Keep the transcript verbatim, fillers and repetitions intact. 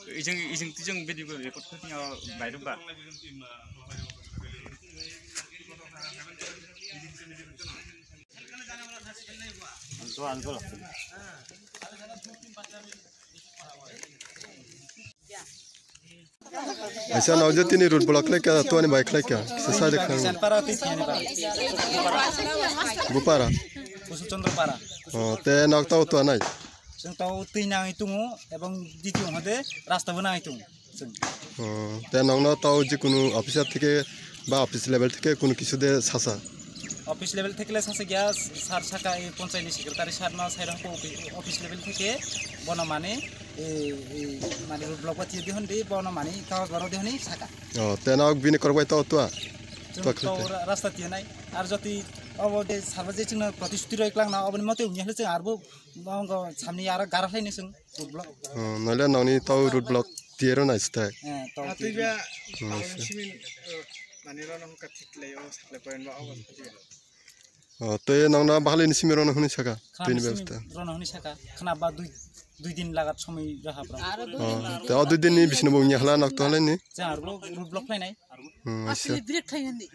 Ijing ijing tijing video record khatni o bairok ba. Anto anto. Aisa nokje tini road block khlai kha, tuani bai khlai kha. Kisa side khang. Para twi thani ba. Bupara. Kusul Chandra para. Oh, te nok tau tuanai. Chwng tau twi nangwi tungo ebong diti hode rasta bo nangwi tungo. Chwng. Oh, te nokno tau jikunu officer theke ba office level theke kunu kisu de sasa. Office level thekle sasa gya sar saka e panchayat ni secretary sar no sai rang office level theke bono mane e, e, mane road block ba tiyo dihon de bono mane kagos baro dihoni saka. Oh, te nok bini korbai tau tua. Chwng Tua tau khlai te. Ra-, rasta tiyo nai. Ar joti obo de sarba je chwngno protisthuti roi klang na oboni mote ungya hle chwng arbo Bo wngkha samni aro gara khlaino chwng road block. Oh, noile nokni tau road block tiye rw nai stai. Eh, tau Atwi tiye. Ba Hmm, tau se. Simi, eh, mani rw nang ka thik lai o saklai poin ba obo thik lai. Oh, to ye nokna bahali ni simi rw nang hwnwi saka. Khana twi ni simi bebostha. Rw nang hwnwi saka. Khana ba dui, dui din lagat somoi raha bro. Oh, to o dui din ni bisino bo wngya hla nok to halai ni. Chwng aro road block khlainai. Hmm, aisa. Asli break khlai hindi.